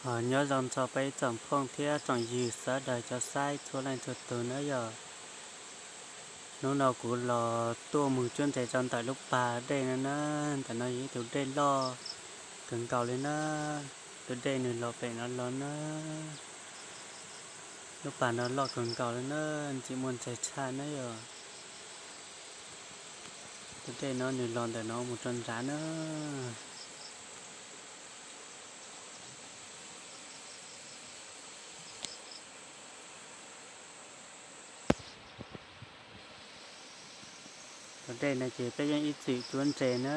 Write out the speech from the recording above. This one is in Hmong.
Ho nyob zoo txog peb tsoom phooj thiab tsoom ywg sawv daws cov saib txhua leej txhua tus na yog. Hnub no kuv los tuaj mus cuab ntses rau ntawm lub pas dej no na. Ntawm no yog ib tug dej loj kawg nkaus li na. Tus dej nws los pem no los na. Lub pas no loj kawg nkaus li na, ntxim muaj ntses tshaj na yog. Tus dej no nws los ntawm no mus rau nrad na. Tus dej no ces peb yeej ib txwm cuab ntses na.